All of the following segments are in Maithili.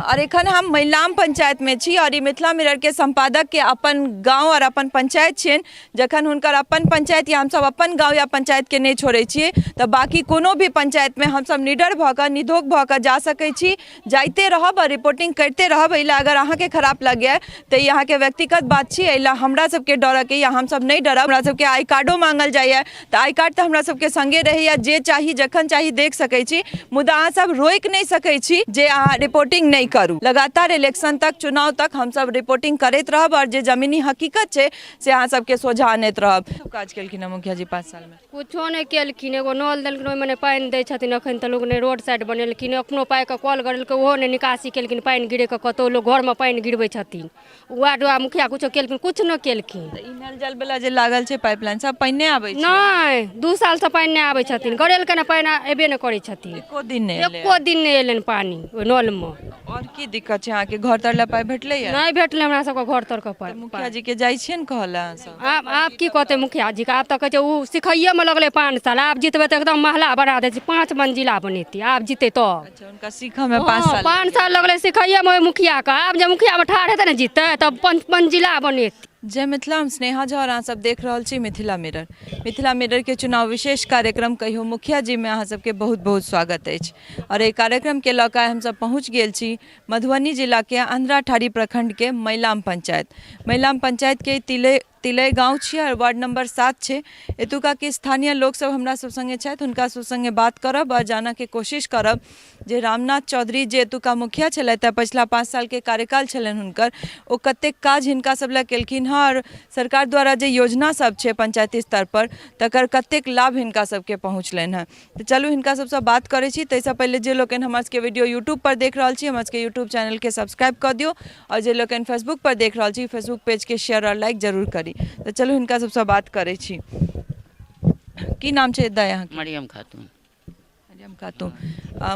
और एखन हम महिलाम पंचायतमे छी और ई मिथिला मिररके सम्पादकके अपन गाँव और अपन पंचायत छियनि। जखन हुनकर अपन पंचायत या हमसब अपन गाँव या पंचायतके नहि छोड़ै छियै तऽ बाँकी कोनो भी पंचायतमे हमसब निडर भऽ कऽ, निधोक भऽ कऽ जा सकै छी, जाइते रहब आओर रिपोर्टिंग करिते रहब। एहि लए अगर अहाँके खराब लगैए तऽ ई अहाँके व्यक्तिगत बात छी। एहि लए हमरा सबके डरऽके या हमसब नहि डरब। हमरा सबके I कार्डो माँगल जाइए तऽ I card तऽ हमरा सबके सङ्गे रहैए, जे चाही जखन चाही देख सकै छी, मुदा अहाँ सब रोकि नहि सकै छी जे अहाँ रिपोर्टिंग नहि करू। लगातार इलेक्शन तक, चुनाव तक हमसब रिपोर्टिंग करैत रहब आओर जे जमीनी हकीकत छै से अहाँ सबके सोझा अनैत रहब। काज केलखिन हँ मुखिया जी 5 सालमे? कुछो नहि केलखिन। एगो नल देलखिन, ओहिमे नहि पानि दै छथिन एखन तऽ लोक। नहि रोड साइड बनेलखिन, अपनो पाइके कल गड़ेलकै, ओहो नहि निकासी केलखिन पानि गिरेके। कतहु लोक घरमे पानि गिरबै छथिन? वार्ड वा मुखिया कुछो केलखिन? कुछ नहि केलखिन। ई नल जल वाला जे लागल छै पाइपलाइन सब, पानि नहि आबै छै? नहि, 2 सालसँ पानि नहि आबै छथिन। गड़ेलकै ने, पानि एबे नहि करै छथिन। एको दिन नहि एलै? एको दिन नहि एलनि पानि ओहि नलमे। आओर की दिक्कत छै अहाँके? घर तर लए पाइ भेटलैया? नहि भेटलै हमरा सबके घर तरके पाइ। मुखिया जी के जाइ छियै ने कहऽ लए अहाँ सब? आब की कहतै मुखिया जी के? आब तऽ कहै छै ओ सिखैयेमे लगलै 5 साल। आब जितबै तऽ एकदम महला बना दै छै, 5 मंजिला बनेतै आब जितै तब। अच्छा, हुनका सीखऽमे 5 साल? 5 साल लगलै सिखैयेमे ओहि मुखियाके। आब जे मुखियामे ठाढ़ हेतै ने, जिततै तब 5 मंजिला बनेतै। जय मिथिला, हम स्नेहा झा और अहाँ सब देख रहल छी मिथिला मिरर। मिथिला मिरर के चुनाव विशेष कार्यक्रम कहियो मुखिया जी में अहाँ सबके बहुत बहुत स्वागत अछि। और एहि कार्यक्रम के लऽ कऽ हमसब पहुँच गेल छी मधुबनी जिला के अंधराठाढ़ी प्रखंड के मैलाम पंचायत। मैलाम पंचायत के तिले तिलय गाँव छियै और वार्ड नंबर 7 छै। एतुका के स्थानीय लोक सब हमरा सब संगे छथि, हुनका सब संगे बात करब और जानऽ के कोशिश करब जे रामनाथ चौधरी जे एतुका मुखिया छलथि, पछिला 5 सालके कार्यकाल छलनि हुनकर, ओ कतेक काज हिनका सब लए केलखिन हँ आओर सरकार द्वारा जे योजना सब छै पंचायती स्तर पर, तकर कतेक लाभ हिनका सबके पहुँचलनि हँ। तऽ चलू हिनका सबसँ बात करै छी। ताहिसँ पहिले जे लोकनि हमर सबके वीडियो यूट्यूब पर देख रहल छी, हमर सबके यूट्यूब चैनलके सब्सक्राइब कऽ दियौ आओर जे लोकनि फेसबुक पर देख रहल छी, फेसबुक पेजके शेयर आओर लाइक जरूर करी। तऽ चलू हिनका सबसँ बात करै छी। की नाम छै दाइ अहाँके? मरियम खातून। मरियम खातून।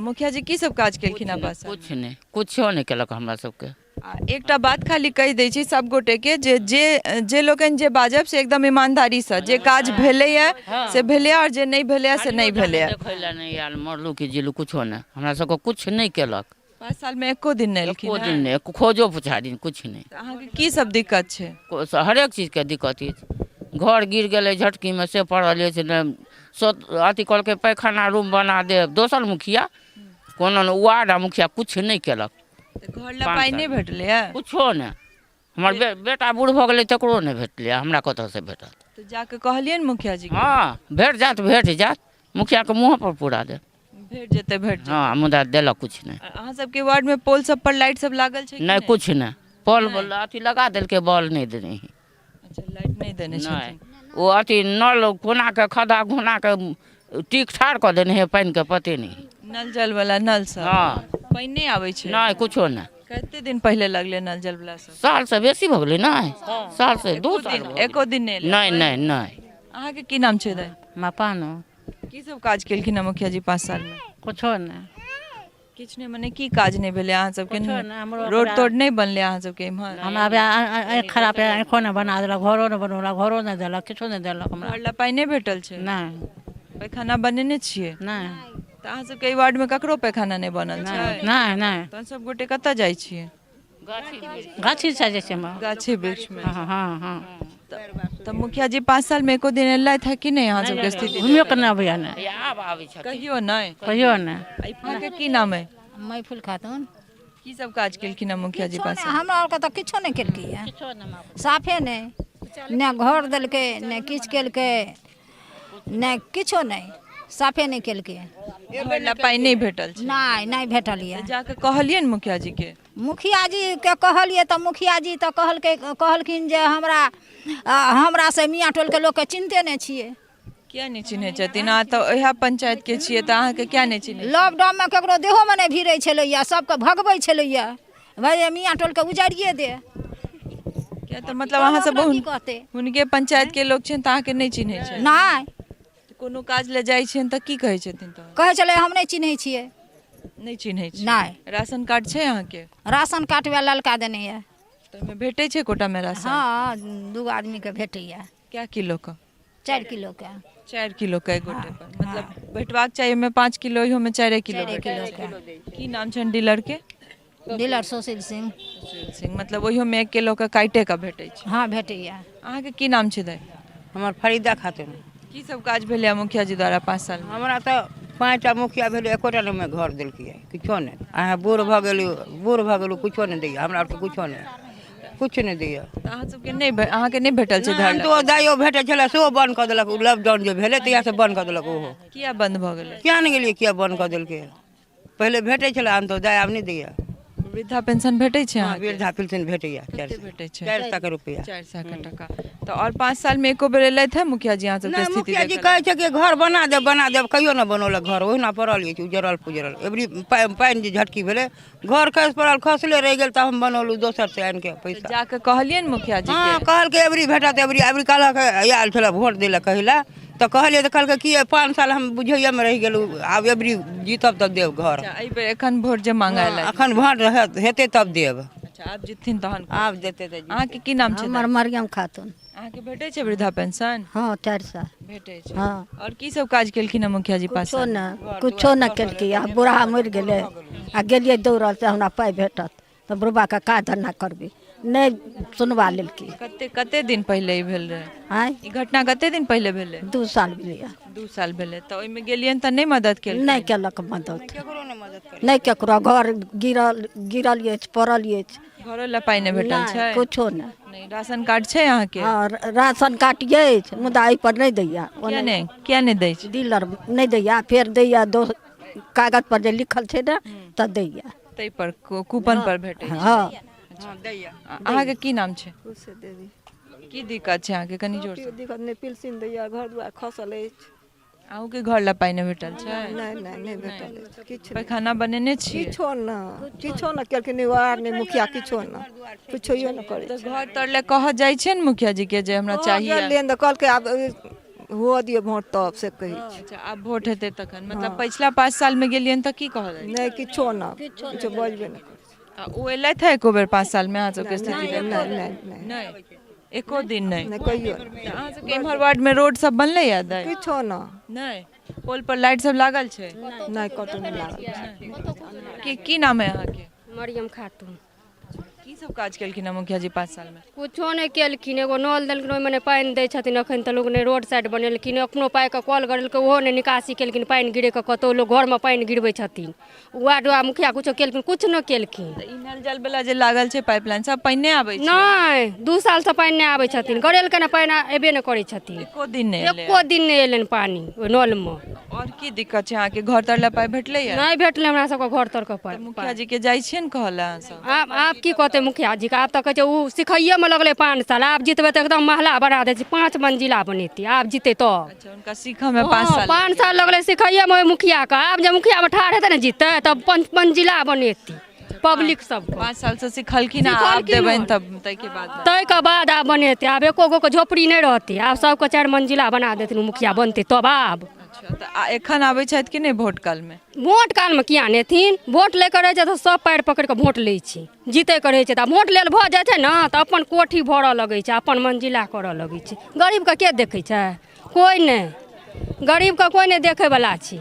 मुखिया जी की सब काज केलखिन हँ 5 साल? कुछ नहि, कुछो नहि केलक हमरा सबके। आ एकटा बात खाली कहि दै छी सब गोटेके जे जे जे लोकनि जे बाजब से एकदम ईमानदारीसँ, जे काज भेलैए से भेलैए आओर जे नहि भेलैए से नहि भेलैए। देखै लए नहि आयल, मरलू कि जीलू, कुछो नहि, हमरा सबके कुछ नहि केलक। 5 सालमे एको दिन नहि एलखिन? एको दिन नहि, खोजो पुछारी कुछ नहि। तऽ अहाँके की सब दिक्कत छै? हरेक चीजके दिक्कत अछि। घर गिर गेलै झटकीमे से पड़ल अछि। नहि अथी कहलकै पैखाना रूम बना देब दोसर मुखिया, कोनो नहि। वार्ड आ मुखिया कुछ नहि केलक। तऽ घर लए पाइ नहि भेटलैए? कुछो नहि। हमर बेटा बूढ़ भऽ गेलै, तकरो नहि भेटलै, हमरा कतऽसँ भेटत? तऽ जाकऽ कहलियनि मुखिया जी? हँ, भेट जायत, भेट जायत, मुखियाके मुँह पर पूरा देत। भेट जेतै, भेट जेतै। हँ, मुदा देलक कुछ नहि। अहाँ सबके वार्डमे पोल सब पर लाइट सब लागल छै? नहि, कुछ नहि। पोल अथी लगा देलकै, बॉल नहि देने। अच्छा, लाइट नहि देने छथिन? ओ अथी नल कोनाके खद्धा घुनाके टीक ठाढ़ कऽ देने है, पानिके पते नहि। नल जल वाला नल सब? हँ। पानि नहि आबै छै? नहि, कुछो नहि। कते दिन पहिले लगलै नल जल वाला सब? साल से बेसी भऽ गेलै। नहि, साल से 2 साल। एको दिन नहि? नहि नहि नहि। अहाँके की नाम छै दाइ? मपानो। की सब काज केलखिन हँ मुखिया जी 5 सालमे? कुछो नहि। किछु नहि मने की काज नहि भेलै अहाँ सबके? रोड तोड नहि बनलै अहाँ सबके इम्हर? हमरा आँखि खराब यऽ, आँखिओ नहि बना देलक, घरो नहि बनौलक, घरो नहि देलक, किछो नहि देलक हमरा। घर लए पाइ नहि भेटल छै? नहि। पैखाना बनेने छियै? नहि। तऽ अहाँ सबके एहि वार्डमे ककरो पैखाना नहि बनल छै? नहि नहि। तहन सब गोटे कतऽ जाइ छियै? गाछी से जाइ छियै हम। गाछी वृक्षमे? हँ हँ हँ। तऽ मुखिया जी 5 सालमे एको दिन एलथि है कि नहि अहाँ सबके स्थिति? घुमियो के नहि अबैया नहि। आब आबै छथिन। कहियो नहि? कहियो नहि। अहाँके की नाम अइ? मैफुल खातून। की सब काज केलखिन हँ मुखिया जी 5 साल? हमरा आरके तऽ किछो नहि केलकै, साफे नहि, ने घर देलकै, ने किछु केलकै, नहि किछो नहि, साफे नहि केलकै। घर लए पाइ नहि भेटल छै? नहि, नहि भेटल यऽ। जाकऽ कहलियनि मुखिया जी के? मुखिया जी के कहलियै तऽ मुखिया जी तऽ कहलकै, कहलखिन जे हमरा हमरा से मियाँ टोलके लोकके चिन्हते नहि छियै। किया नहि चिन्है छथिन? अहाँ तऽ ओएह पंचायत के छियै, तऽ अहाँके किया नहि चिन्है? लॉकडाउनमे ककरो देहोमे नहि भिड़ै छलैया, सबके भगबै छलैया, भाइ मियाँ टोलके उजाड़िए दे। किया तऽ मतलब अहाँ सब की कहतै? हुनके पंचायत के लोक छियनि तऽ अहाँके नहि चिन्है छै? नहि। कोनो काज लए जाइ छियनि तऽ की कहै छथिन? तऽ कहै छलै हम नहि चिन्है छियै। नहि चिन्है छियै? नहि। राशन कार्ड छै अहाँके? राशन कार्ड वएह ललका देने यऽ। तऽ ओहिमे भेटै छै कोटामे राशन? हँ, 2 आदमीके भेटैया। कए किलोके? 4 किलोके। 4 किलो के एक गोटे पर, मतलब भेटबाक चाही ओहिमे 5 किलो, इहोमे 4 किलो। 4 किलो के। की नाम छनि डीलर के? डीलर सुशील सिंह। सुशील सिंह, मतलब ओहियो मेघ के लऽ कऽ काटिए कऽ भेटै छै? हँ, भेटैया। अहाँके की नाम छै दाइ? हमर फरीदा खातून। की सब काज भेलै मुखिया जी द्वारा 5 साल मे? हमरा तऽ 5टा मुखिया भेलै, एकोटा नहि घर देलकै, किछो नहि। अहाँ बूढ़ भऽ गेलहुँ, बूढ़ भऽ गेलहुँ, किछो नहि दैया हमरा आरके, किछो नहि, किछु नहि दैया। तऽ अहाँ सबके नहि, अहाँके नहि भेटल छै घर? तऽ दाइयो भेटै छलै, सेहो बन्द कऽ देलक। लॉकडाउन जे भेलै तहियासँ बन्द कऽ देलक ओहो। किया बन्द भऽ गेलै? किया नहि गेलियै, किया बन्द कऽ देलकै। पहिले भेटै छलै अंत्योदय, आब नहि दैया। वृद्धा पेंशन भेटै छै अहाँके? वृद्धा पेंशन भेटैया। कते भेटै छै? 400 के रुपैआ। 400 के टका। तऽ आओर 5 साल मे एको बेर एलथि है मुखिया जी अहाँ सबके नहि स्थिति मुखिया जी देखऽ? कहै छै कि घर बना देब, बना देब, कहियो नहि बनौलक। घर ओहिना पड़ल अछि, उजड़ल पुजरल। एबरी पानि जे झटकी भेलै, घर खसि पड़ल, खसले रहि गेल। तऽ हम बनौलहुँ दोसर से आनिके पैसा। जाके कहलियनि मुखिया जी हँ के? कहलकै एबरी भेटत, एबरी। एबरी कहलक, आयल छलै वोट दै लए कहै लए, तऽ कहलियै तऽ कहलकै कि 5 साल हम बुझैएमे रहि गेलहुँ, आब एबरी जीतब तब देब घर। अच्छा, एहि बेर एखन वोट जे मांगय आयल? एखन वोट हेतै तब देब। अच्छा, आब जीतथिन तहन? आब देतै तऽ। अहाँके की नाम छै? हमर मरियम खातून। अहाँके भेटै छै वृद्धा पेंशन? हँ, 400 भेटै छै। हँ। आओर की सब काज केलखिन हँ मुखिया जी 5 कुछो साल? नहि, कुछो नहि केलकै। आ बूढ़ा मरि गेलै आ गेलियै दौड़ल से हमरा पाइ भेटत तऽ बुढ़बाके काज धन्धा करबै, नहि सुनबा लेलकै। कते कते दिन पहिले ई भेल रहै? आँय? ई घटना कते दिन पहिले भेलै? 2 साल भेलैए। 2 साल भेलै, तऽ ओहिमे गेलियनि तऽ नहि मदद केलखिन? नहि केलक मदद, नहि केकरो। घर गिरल गिरल अछि, पड़ल अछि। घरो लए पाइ नहि भेटल छै? कुछो नहि। नहि। राशन कार्ड छै अहाँके? हँ, राशन कार्ड अछि, मुदा एहिपर नहि दैया। किया नहि, किया नहि दै छै? डीलर नहि दैया। फेर दैया दोस कागज पर जे लिखल छै ने, तऽ दैया। ताहि पर कूपन पर भेटै छै? हँ। अहाँके की नाम छै? खुशी देवी। की दिक्कत छै अहाँके? कनि जोर से। दिक्कत नहि, पिलसिन दैया, घर दुआर खसल अछि। अहूँके घर लए पाइ नहि भेटल छै? नहि नहि, नहि भेटल अछि किछु। पैखाना बनेने छी? किछो नहि, किछो नहि केलखिन, नहि वार्ड नहि मुखिया, किछो नहि, किछो नहि करै। तऽ घर तर लए कहऽ जाइ छै ने मुखिया जी के जे हमरा चाही? गेलियनि तऽ कहलकै आब हुअ दियौ वोट तब से कहै छै। अच्छा, आब वोट हेतै तखन। मतलब पछिला 5 साल मे गेलियनि तऽ की कहल? नहि, किछो नहि, किछो बजबे नहि करै छै। आ ओ एलथि है एको बेर 5 साल मे अहाँ सबके स्थिति? नहि नहि नहि। नहि, एको दिन नहि? नहि, कहियो नहि। तऽ अहाँ सबके इम्हर वार्ड मे रोड सब बनलै या दाइ? किछो नहि। नहि? पोल पर लाइट सब लागल छै? नहि, कतहु नहि लागल छै। की की नाम है अहाँके? मरियम खातून। की सब काज केलखिन हँ मुखिया जी 5 साल मे? कुछो नहि केलखिन। एगो नल देलखिन, ओहिमे नहि पानि दै छथिन एखन तऽ लोक। नहि रोड साइड बनेलखिन, अपनो पाइके कल गड़ेलकै, ओहो नहि निकासी केलखिन पानि गिरेके। कतहु लोक घरमे पानि गिरबै छथिन। वार्ड वा मुखिया कुछो केलखिन? कुछ नहि केलखिन। तऽ ई नल जल वाला जे लागल छै पाइपलाइन, सब पानि नहि आबै छै? नहि, 2 सालसँ पानि नहि आबै छथिन। गड़ेलकै ने, पानि एबे नहि करै छथिन। एको दिन नहि एलै? एको दिन नहि एलनि पानि ओहि नलमे। आओर की दिक्कत छै अहाँके? घर तर लए पाइ भेटलै? नहि भेटलै हमरा सबके घर तरके पाइ। मुखिया जी के जाइ छियै ने कहऽ लए अहाँ सब? आब आब की कहतै मुखिया जीके? आब तऽ कहै छै ओ सिखैएमे लगलै 5 साल, आब जीतबै तऽ एकदम महला बना दै छै, 5 मंजिला बनेतै आब जीतै तब। अच्छा, हुनका सीखऽ मे 5 साल? 5 साल लगलै सिखैएमे ओहि मुखियाके। आब जे मुखियामे ठाढ़ हेतै ने, जीतै तब 5 मंजिला बनेतै पब्लिक सबके। 5 साल से सिखलखिन आ आब सिखलखिन देबनि हन। तब ताहिके बाद? ताहिके बाद आब बनेतै। आब एको गो के झोपड़ी नहि रहतै, आब सबके 4 मंजिला बना देथिन ओ मुखिया बनतै तब आब। अच्छा, तऽ आ एखन आबै छथि कि नहि वोट काल मे? वोट कालमे किया नहि एथिन? वोट लै के रहै छै तऽ सब पैर पकड़ि कऽ वोट लै छै। जीतैके रहै छै तऽ वोट लेल भऽ जाइ छै ने, तऽ अपन कोठी भरऽ लगै छै, अपन मंजिला करऽ लगै छै। गरीबके के देखै छै? कोइ नहि, गरीबके कोइ नहि देखैवला छै।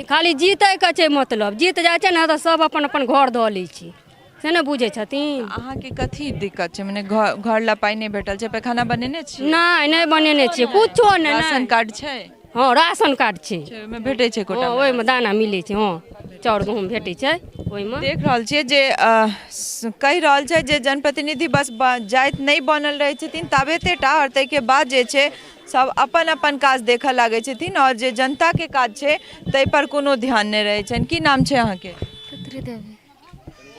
खाली जीतैके छै मतलब। जीत जाइ छै ने तऽ सब अपन अपन घर धऽ लै छै, से नहि बुझै छथिन। अहाँके कथी दिक्कत छै? मने घर घर लए पाइ नहि भेटल छै, पैखाना बनेने छी? नहि, नहि बनेने छियै कुछो नहि। राशन नहि कार्ड छै? हँ, राशन कार्ड छै। छै, ओहिमे भेटै छै कोटा? हँ, ओहिमे दाना मिलै छै। हँ, चाउर गहूँम भेटै छै ओहिमे। देख रहल छियै जे कहि रहल छै जे जनप्रतिनिधि बस जाइत नहि बनल रहै छथिन ताबेते टा, आओर ताहिके बाद जे छै सब अपन अपन काज देखऽ लागै छथिन, आओर जे जनताके काज छै ताहि पर कोनो ध्यान नहि रहै छनि। की नाम छै अहाँके? पुत्री देवी।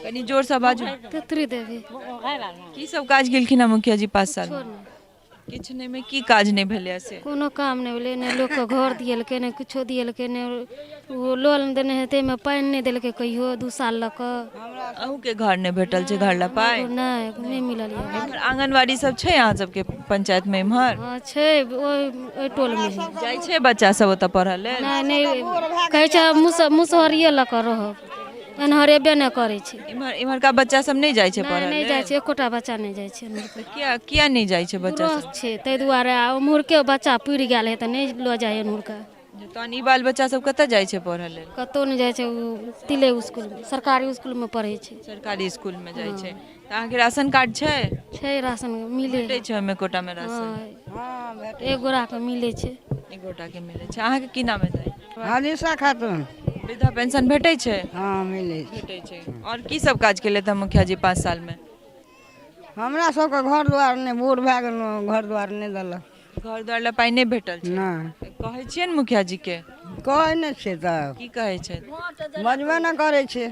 कनि जोरसँ बाजू। पुत्री देवी। की सब काज केलखिन हँ मुखिया जी 5 साल? किछो नहि। किछु नहि मे की काज नहि भेलै से? कोनो काम नहि भेलै। नहि लोकके घर दियलकै, नहि किछो दियलकै, नहि ओ लोन देने है ताहिमे पानि नहि देलकै कहियो 2 साल लऽ कऽ। अहूँके घर नहि भेटल छै, घर लए पाइ? नहि, नहि मिलल यऽ। एम्हर आंगनबाड़ी सब छै अहाँ सबके पंचायत मे एम्हर? हँ छै, ओहि टोलमे है। जाइ छै बच्चा सब ओतऽ पढ़ऽ लेल? नहि नहि, कहै छै मुसहरिये लऽ कऽ रहब, एन्हर एबे नहि करै छै। इम्हर इम्हरका बच्चा सब नहि जाइ छै नहि पढ़ऽ नहि लेल? जाइ छै, एकोटा बच्चा नहि जाइ छै एम्हरके। किया, किया नहि जाइ छै बच्चा सब? छै ताहि दुआरे। आ उम्हरके बच्चा पुरि गेल है तऽ नहि लऽ जाइ एम्हरके। तहन ई बाल बच्चा सब कतऽ जाइ छै पढ़ऽ लेल? कतहु नहि जाइ छै, ओ तिले इसकुलमे, सरकारी इसकुलमे पढ़ै छै। सरकारी इसकुलमे जाइ छै। तऽ अहाँके राशन कार्ड छै? छै, राशन मिलै भेटै छै ओहिमे कोटामे राशन? हँ, एक गोराके मिलै छै। एक गोटाके मिलै छै। अहाँके की नाम हेतै? हनीसा खातून। वृद्धा पेंशन भेटै छै? हँ, मिलै छै। भेटै छै। आओर की सब काज केलथि हँ मुखिया जी 5 सालमे? हमरा सबके घर दुआर नहि, बूढ़ भए गेलहुँ, घर दुआर नहि देलक। घर दुआर लए पाइ नहि भेटल छै? नहि। कहै छियै ने मुखिया जी के? कहै नहि छियै तऽ। की कहै छै? बजबे नहि करै छै।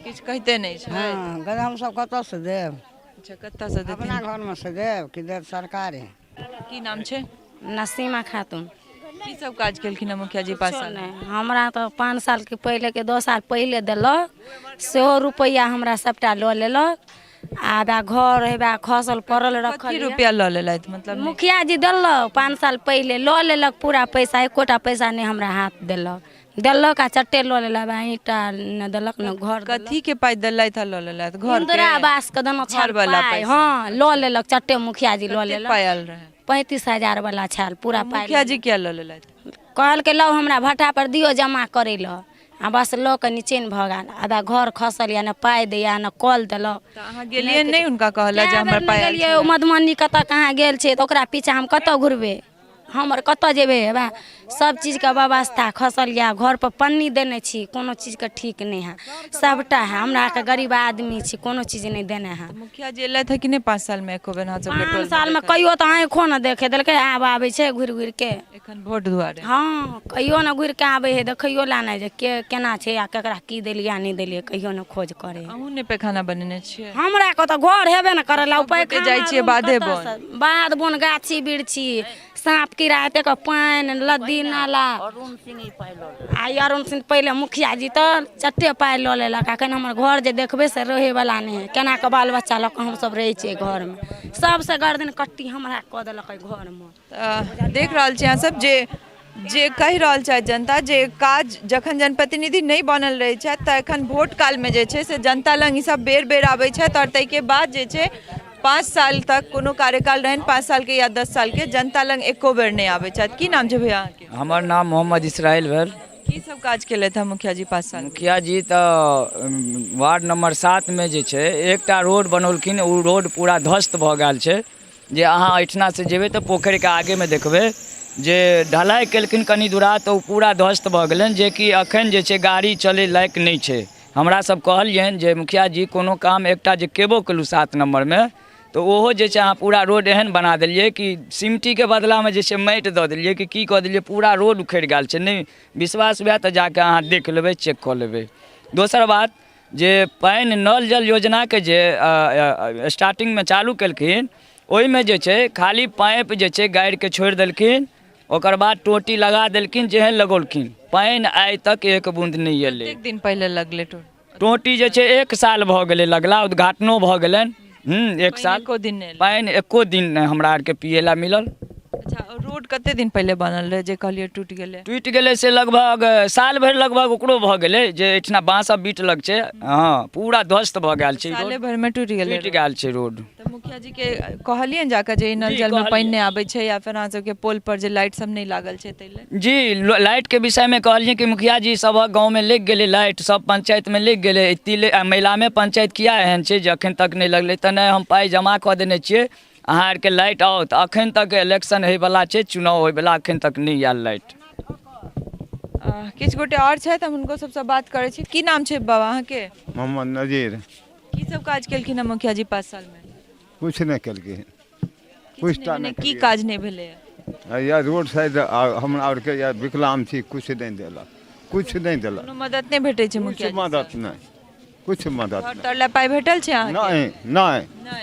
किछु कहिते नहि छै? हँ, कहै हमसब कतऽसँ देब। अच्छा, कतऽसँ देथिन? अपना घरमे से देब कि देब सरकारे? की नाम छै? नसीमा खातून। की सब काज केलखिन हँ मुखिया जी 5 साल? नहि, हमरा तऽ 5 सालके पहिलेके 10 साल पहिले देलक, सेहो रुपैआ हमरा सभटा लऽ लेलक। आब घर हेबा खसल पड़ल रखल। कथी रुपैआ लऽ लेलथि मतलब? मुखिया जी देलक 5 साल पहिले, लऽ लेलक पूरा पैसा, एकोटा पैसा नहि हमरा हाथ देलक। देलक आ चट्टे लऽ लेलक। ईंटा नहि देलक, ने घर। कथी के पाइ देलथि आ लऽ लेलथि? घर? इंदिरा आवास के देने छल पाइ। हँ, लऽ लेलक चट्टे मुखिया जी लऽ लेलक। पाइ आयल रहै? 35,000 वाला छल पूरा पाइ। मुखिया जी किया लऽ लेलथि? कहलकै लौ हमरा भट्टा पर दियौ जमा करै लए, आ बस लऽ कऽ निचैन भऽ गेल। आब घर खसल यऽ, ने पाइ दैया, ने कल देलक। तऽ अहाँ गेलियै नहि हुनका कहलए जे हमर पाइ आयल? गेलियै मधुबनी, कतऽ कहाँ गेल छै, तऽ ओकरा पीछा हम कतऽ घुरबै? हमर कतऽ जेबै? हेबा सब चीजके व्यवस्था खसल यऽ, घर पर पन्नी देने छी, कोनो चीजके ठीक नहि है, सबटा है। हमरा आरके गरीब आदमी छी, कोनो चीज नहि देने है। मुखिया जी एलथि कि नहि 5 सालमे एको बेर अहाँ सबके? 5 सालमे कहियो तऽ आँखो नहि देखे देलकै। आब आबै छै घुरि घुरि के एखन वोट दुआरे। हँ, कहियो ने घुरि के आबै है देखैयो ला नहि, जे के केना छै आ केकरा की देलियै आ नहि देलियै, कहियो ने खोज करै। अहूँ नहि पैखाना बनेने छियै? हमरा कतऽ घर हेबे ने करल। पैखाना जाइ छियै बाधे बन, बाध बन, गाछी बिरछी, साँप कीड़ा, एतेक पानि, नदी नाला। आ अरुण सिंह पहिले मुखिया जीतल, चट्टे पाइ लऽ लेलक। एखन हमर घर जे देखबै से रहैवला नहि है। केना कऽ बाल बच्चा लऽ कऽ हमसब रहै छियै घरमे? सबसँ गर्दन कट्टी हमरा कऽ देलक एहि घरमे। देख रहल छी अहाँ सब जे जे कहि रहल छथि जनता जे काज जखन जनप्रतिनिधि नहि बनल रहै छथि तऽ एखन वोट कालमे जे छै से जनता लग ईसब बेर बेर आबै छथि, आओर ताहिके बाद जे छै 5 साल तक कोनो कार्यकाल रहनि, 5 सालके या 10 सालके, जनता लग एको बेर नहि आबै छथि। की नाम छै भैया अहाँके? हमर नाम मोहम्मद इसराइल भेल। की सब काज केलथि हँ मुखिया जी 5 साल? मुखिया जी तऽ वार्ड नंबर 7 मे जे छै एकटा रोड बनौलखिन, ओ रोड पूरा ध्वस्त भऽ गेल छै। जे अहाँ एहिठिनासँ जेबै तऽ पोखरिके आगेमे देखबै जे ढलाइ केलखिन कनि दूरा, तऽ ओ पूरा ध्वस्त भऽ गेलनि, जेकि एखन जे छै गाड़ी चलै लायक नहि छै। हमरा सब कहलियनि जे मुखिया जी, कोनो काम एकटा जे केबो केलहुँ 7 नम्बरमे, तऽ ओहो जे छै अहाँ पूरा रोड एहन बना देलियै कि सिमटीके बदलामे जे छै माटि दऽ देलियै कि की कऽ देलियै, पूरा रोड उखड़ि गेल छै। नहि विश्वास हुए तऽ जाकऽ अहाँ देख लेबै, चेक कऽ लेबै। दोसर बात जे पानि नल जल योजनाके जे स्टार्टिंगमे चालू केलखिन, ओहिमे जे छै खाली पाइप जे छै गाड़िके छोड़ि देलखिन, ओकर बाद टोटी लगा देलखिन। जेहन लगौलखिन, पानि आइ तक एक बून्द नहि एलै। कतेक दिन पहिले लगलै टोटी? जे छै 1 साल भऽ गेलै लगला, उद्घाटनो भऽ गेलनि, 1 साल। एको दिन नहि? पानि एको दिन नहि हमरा आरके पियै लए मिलल। अच्छा, रोड कते दिन पहिले बनल रहै जे कहलियै टूटि गेलै? टूटि गेलै से लगभग साल भरि लगभग ओकरो भऽ गेलै, जे एहिठिना बाँस बीट लग छै। हँ, पूरा ध्वस्त भऽ गेल छै। साले भरिमे टूटि गेलै? टूटि गेल छै रोड। तऽ मुखिया जी के कहलियनि जाकऽ जे ई नल जलमे पानि नहि आबै छै, या फेर अहाँ सबके पोल पर जे लाइट सब नहि लागल छै ताहि लेल? जी, लाइटके विषयमे कहलियै कि मुखिया जी, सभक गाँवमे लागि गेलै लाइट, सब पंचायतमे लागि गेलै, तिले महिलामे पंचायत किया एहन छै जे एखन तक नहि लगलै? तऽ नहि, हम पाइ जमा कऽ देने छियै, अहाँ आरके लाइट आओत। अखन तक इलेक्शन होइवला छै, चुनाव होइवला, अखन तक नहि आयल लाइट। किछु गोटे आओर छथि, हम हुनको सबसँ बात करै छी। की नाम छै बाबा अहाँके? मोहम्मद नजीर। की सब काज केलखिन हँ मुखिया जी 5 सालमे? किछु नहि केलखिन, किछु टा नहि। की काज नहि भेलै? या रोड साइड हमरा आरके या विकलांग छी, किछु नहि देलक, किछु नहि देलक। कोनो मदद नहि भेटै छै मुखिया? किछु मदद नहि, किछु मदद। घर तर लए पाइ भेटल छै अहाँके? नहि, नहि,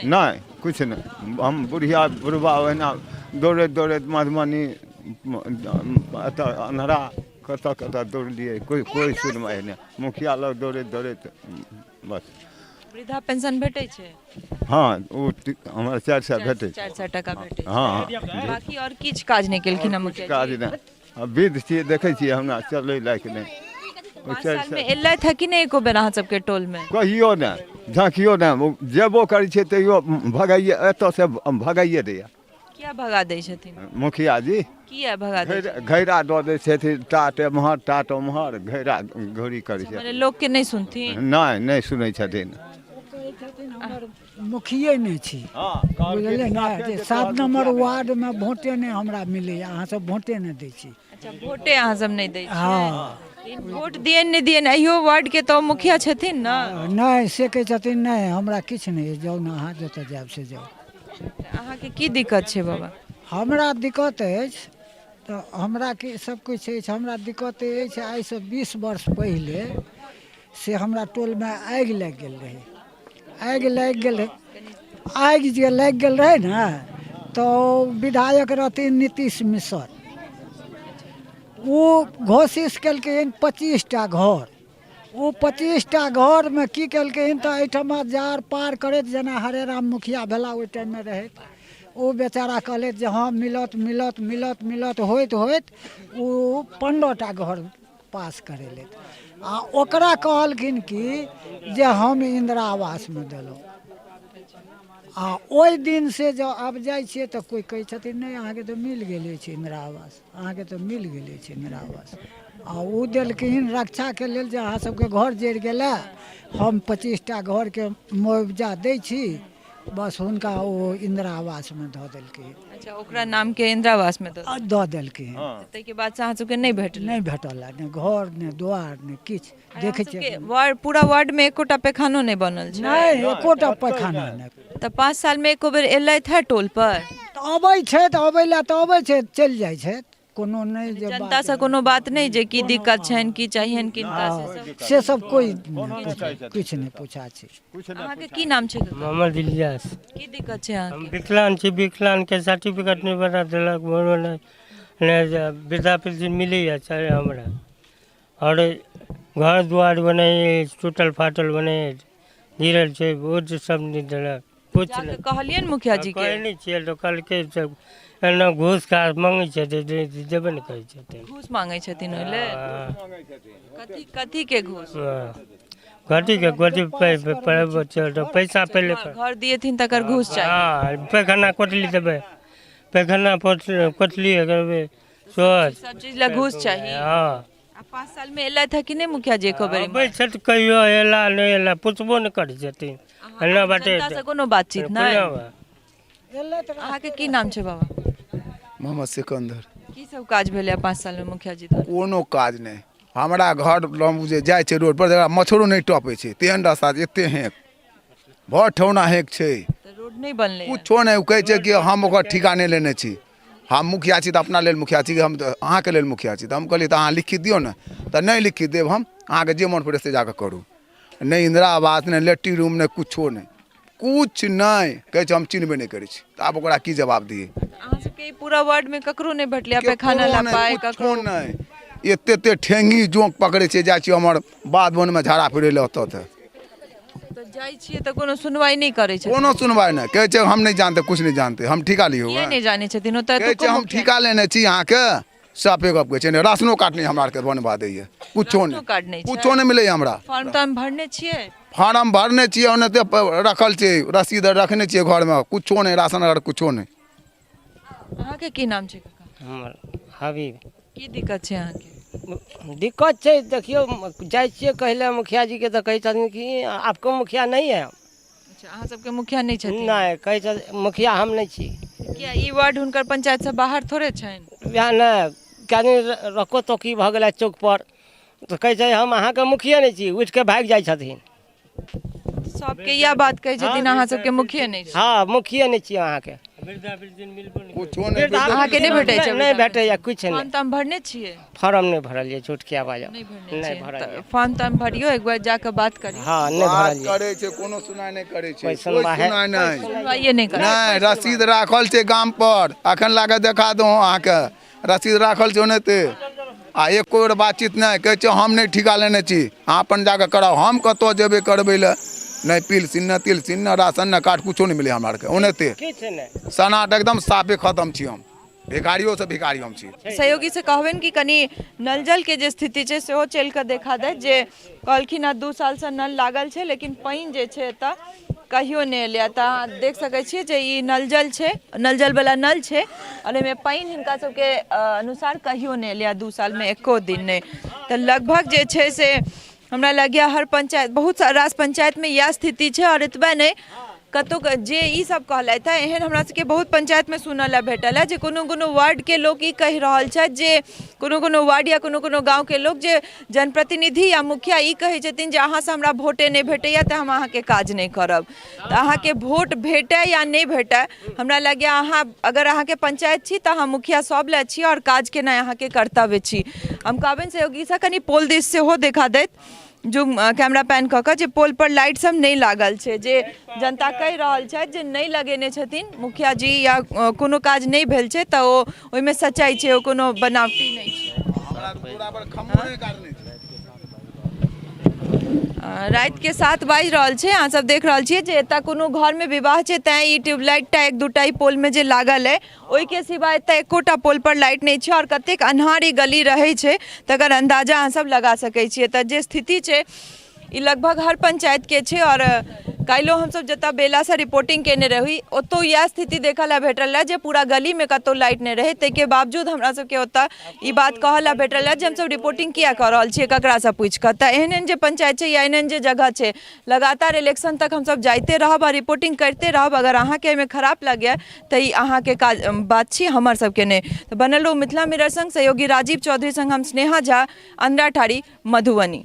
नहि, किछु नहि। हम बुढ़िया बुढ़बा ओहिना दौड़ैत दौड़ैत मधुबनी, एतऽ अन्हरा, कतऽ कतऽ दौड़लियै, कोइ कोइ सुनवाइ नहि। मुखिया लग दौड़ैत दौड़ैत बस। वृद्धा पेंशन भेटै छै? हँ, ओ हमरा 400 भेटै छै। 400 टाका भेटै छै? हँ। बाकी आओर किछु काज नहि केलखिन हँ मुखिया? काज नहि। आ वृद्ध छियै, देखै छियै हमरा चलै लायक नहि। 5 सालमे एलथि हँ कि नहि एको बेर अहाँ सबके टोलमे? कहियो नहि, झाँकियो नहि। जेबो करै छियै तैयो भगाइए, एतऽसँ भगाइए दैए। किया भगा दै छथिन? मुखिया जी। किया भगा दै छथिन? घैरा दऽ दै छथिन, टाट एम्हर टाट ओम्हर, घैरा घोरी करै मने छथिन। लोकके नहि सुनथिन? नहि, नहि सुनै छथिन। मुखिए नहि छी, बुझलियै ने, जे 7 नम्बर वार्डमे भोटे नहि हमरा मिलैए, अहाँ सब भोटे नहि दै छी। अच्छा, भोटे अहाँ सब नहि दै छियै? हँ। वोट दियनि नहि दियनि, अहियो वार्ड के तऽ मुखिया छथिन ने? नहि, से कहै छथिन नहि हमरा किछु नहि अछि, जाउ ने अहाँ जतऽ जायब से जाउ। अहाँके की दिक्कत छै बाबा? हमरा दिक्कत अछि तऽ हमरा की सब किछु अछि, हमरा दिक्कत अछि आइसँ 20 वर्ष पहिले से हमरा टोलमे आगि लागि गेल रहै, आगि लागि गेल रहै, आगि जे लागि गेल रहै ने तऽ विधायक रहथिन नीतीश मिश्र, ओ घोषित केलखिन 25टा घर। ओ 25टा घरमे की केलखिन तऽ एहिठमा जार पार करैत जेना हरे राम मुखिया भेला ओहि टाइममे रहथि, ओ बेचारा कहलथि जे हँ मिलत मिलत मिलत मिलत, होइत होइत ओ 15टा घर पास करेलथि आ ओकरा कहलखिन कि जे हम इन्दिरा आवासमे देलहुँ। आ ओहि दिन से जँ आब जाइ छियै तऽ कोइ कहै छथिन नहि अहाँके तऽ मिल गेल अछि इन्दिरा आवास, अहाँके तऽ मिल गेल अछि इन्दिरा आवास। आ ओ देलखिन रक्षाके लेल जे अहाँ सबके घर जरि गेलै, हम 25टा घरके मुआवजा दै छी, बस हुनका ओ इन्दिरा आवासमे धऽ देलखिन। अच्छा, ओकरा नामके इन्दिरा आवासमे दऽ देलखिन। ताहिके बाद से अहाँ सबके नहि भेटल? नहि भेटल, नहि घर नहि द्वार नहि किछु। देखै छियै वार्ड, पूरा वार्डमे एकोटा पैखानो नहि बनल छै? नहि, एकोटा पैखाना नहि। तऽ 5 सालमे एको बेर एलथि है टोल पर? तऽ अबै छै, तऽ अबै लए तऽ अबै छै, चलि जाइ छै, कोनो नहि जे जनतासँ कोनो बात नहि जे की दिक्कत छनि, की चाहियनि किनका, से सब कोइ किछु नहि पूछा छै। अहाँके की नाम छै? मोहम्मद इलियास। की दिक्कत छै अहाँके? हम विकलांग छी, विकलांगके सर्टिफिकेट नहि बना देलक, नहि वृद्धा पेंशन मिलैए सर हमरा, आओर घर दुआर बनै अछि, टूटल फाटल बनै अछि, गिरल छै, वोट सब नहि देलक, कुछ नहि। कहलियनि मुखिया जी के? कहै नहि छियै तऽ कहलकै से एना घूस घास मांगै छै तऽ देबे नहि करै छथिन। घूस मांगै छथिन ओहि लेल? कथी कथी के घूस? कथी के कथी पैसा पहिले घर दिएथिन तकर घूस चाही। हँ, पैखाना कोठली देबै, पैखाना कोठली करबै, सब चीज लए घूस चाही। हँ। आ 5 साल में एलथि है कि नहि मुखिया जी एको बेर? अबै छथि कहियो, एला नहि एला, पुछबो नहि करै छथिन। एना बाटे जनता से कोनो बातचीत नहि? अहाँके की नाम छै बाबा? मोहम्मद सिकंदर। की सब काज भेलै 5 साल में मुखिया जी द्वारा? कोनो काज नहि। हमरा घर लग जे जाइ छै रोड पर, मच्छरो नहि टपै छै, तेहन रास्ता छै, एते हेक भर ठौना हेक छै। रोड नहि बनलै? कुछो नहि। ओ कहै छै कि हम ओकर ठीका नहि लेने छी, हम मुखिया छी तऽ अपना लेल मुखिया छी, हम तऽ अहाँके लेल मुखिया छी। तऽ हम कहलियै तऽ अहाँ लिखित दियौ ने, तऽ नहि लिखित देब हम, अहाँके जे मोन पड़ै से जाकऽ करू। नहि इन्दिरा आवास, नहि लेट्रिन रूम, नहि कुछो नहि, कुछ नहि। कहै छै हम चिन्हबे नहि करै छी। तऽ आब ओकरा की जवाब दियै? अहाँ सबके ई पूरा वार्ड में ककरो नहि भेटलै पैखाना ला पाइ? ककरो नहि। एते एते ठेंगी जोंक पकड़ै छै, जाइ छी हमर बाध वनमे झाड़ा फिरै लए ओतऽ तऽ जाइ छियै तऽ कोनो सुनवाई नहि करै छै? कोनो सुनवाई नहि। कहै छै हम नहि जानते, कुछ नहि जानते, हम ठीका लियौ। किया नहि जानै छथिन ओतऽ? कहै छै हम ठीका लेने छी अहाँके, साफे गप कहै छै। नहि राशनो कार्ड नहि हमरा आरके बनवा दैए, कुछो नहि, कार्ड नहि, कुछो नहि मिलैए हमरा। फॉर्म तॉर्म भरने छियै? फार्म भरने छियै, ओनाहिते रखल छै, रसीद रखने छियै घरमे, कुछो नहि, राशन कार्ड कुछो नहि। अहाँके की नाम छै काका? हमर हबीब। की दिक्कत छै अहाँके? दिक्कत छै, देखियौ जाइ छियै कहै लए मुखिया जीके तऽ कहै छथिन कि आपको मुखिया नहीं है। अच्छा, अहाँ सबके मुखिया नहि छथिन? नहि, कहै छथिन मुखिया हम नहि छी। किया, ई वार्ड हुनकर पंचायत से बाहर थोड़े छनि? वएह ने, कए दिन रको तोकी भऽ गेलै चौक पर, तऽ कहै छै हम अहाँके मुखिये नहि छी, उठि कऽ भागि जाइ छथिन। सबके इएह बात कहै छथिन अहाँ सबके मुखिये नहि छी? हँ, मुखिये नहि छी अहाँके। अहाँके नहि भेटै छै? नहि भेटैया किछु नहि। फॉर्म तॉर्म भरने छियै? फॉर्म नहि भरलियै, झूठ किया बाजब, नहि भरलियै। फॉर्म तॉर्म भरियौ, एक बार जाके बात करियौ। हँ, नहि भरलियै। करै छै, कोनो सुनाइ नहि करै छै, कोइ सुनवाइ नहि, सुनवाइए नहि करै। नहि, रसीद राखल छै गाम पर, अखन लाके देखा दो अहाँके, रसीद राखल छै ओनाहिते। आ एको बेर बातचीत नहि। कहै छै हम नहि ठीका लेने छी, अहाँ अपन जाकऽ कराउ। हम कतऽ जेबै करबै लए? नहि पिलसिन, नहि तिलसिन, नहि राशन, नहि कार्ड, कुछो नहि मिलै हमरा आरके, ओनाहिते किछु नहि। सनाट एकदम साफे खतम छी हम, भिखारियोसँ भिखारी हम छी। सहयोगी से कहबनि कि कनि नल जल के जे स्थिति छै सेहो चलि कऽ देखा दैत। जे कहलखिन हँ 2 सालसँ नल लागल छै, लेकिन पानि जे छै एतऽ कहियो नहि एलै। तऽ अहाँ देख सकै छियै जे ई नल जल छै, नल जल वाला नल छै आओर एहिमे पानि हिनका सबके अनुसार कहियो नहि एलै, 2 सालमे एको दिन नहि। तऽ लगभग जे छै से हमरा लगैए हर पंचायत, बहुत रास पंचायतमे इएह स्थिति छै। आओर एतबे नहि, कतहु जे ई सब कहलथि हँ, एहन हमरा सबके बहुत पंचायतमे सुनऽ लए भेटल हँ जे कोनो कोनो वार्डके लोक ई कहि रहल छथि जे कोनो कोनो वार्ड या कोनो कोनो गाँवके लोक जे जनप्रतिनिधि या मुखिया ई कहै छथिन जे अहाँसँ हमरा वोटे नहि भेटैए तऽ हम अहाँके काज नहि करब। तऽ अहाँके वोट भेटय या नहि भेटय, हमरा लगैए अहाँ अगर अहाँके पंचायत छी तऽ अहाँ मुखिया सब लए छी आओर काज केनाइ अहाँके कर्तव्य छी। हम कहबनि सहयोगीसँ कनि पोल दिस सेहो देखा दैत, जूम कैमरा पैन कऽ कऽ, जे पोल पर लाइट सब नहि लागल छै, जे जनता कहि रहल छथि जे नहि लगेने छथिन मुखिया जी या कोनो काज नहि भेल छै, तऽ ओ ओहिमे सच्चाइ छै, ओ कोनो बनावटी नहि छै। रातिके 7 बाजि रहल छै। अहाँ सब देख रहल छियै जे एतऽ कोनो घरमे विवाह छै तैँ ई ट्यूबलाइट टा एक दूटा ई पोलमे जे लागल अइ, ओहिके सिवा एतऽ एकोटा पोल पर लाइट नहि छै आओर कतेक अन्हार ई गली रहै छै तकर अन्दाजा अहाँ सब लगा सकै छियै। तऽ जे स्थिति छै ई लगभग हर पंचायतके छै। आओर काल्हिओ हमसब जतऽ बेलासँ रिपोर्टिंग केने रही ओतौ इएह स्थिति देखऽ लए भेटल रहए जे पूरा गलीमे कतहु लाइट नहि रहै। ताहिके बावजूद हमरा सबके ओतऽ ई बात कहऽ लए भेटल रहए जे हमसब रिपोर्टिंग किया कऽ रहल छियै, ककरासँ पूछि कऽ। तऽ एहन एहन जे पंचायत छै या एहन एहन जे जगह छै, लगातार इलेक्शन तक हमसब जाइते रहब आ रिपोर्टिंग करिते रहब। अगर अहाँके एहिमे खराब लगैए तऽ ई अहाँके काज बात छी, हमर सबके नहि। तऽ बनल रहू मिथिला मिरर संग। सहयोगी राजीव चौधरी संग हम स्नेहा झा, अंधराठाढ़ी, मधुबनी।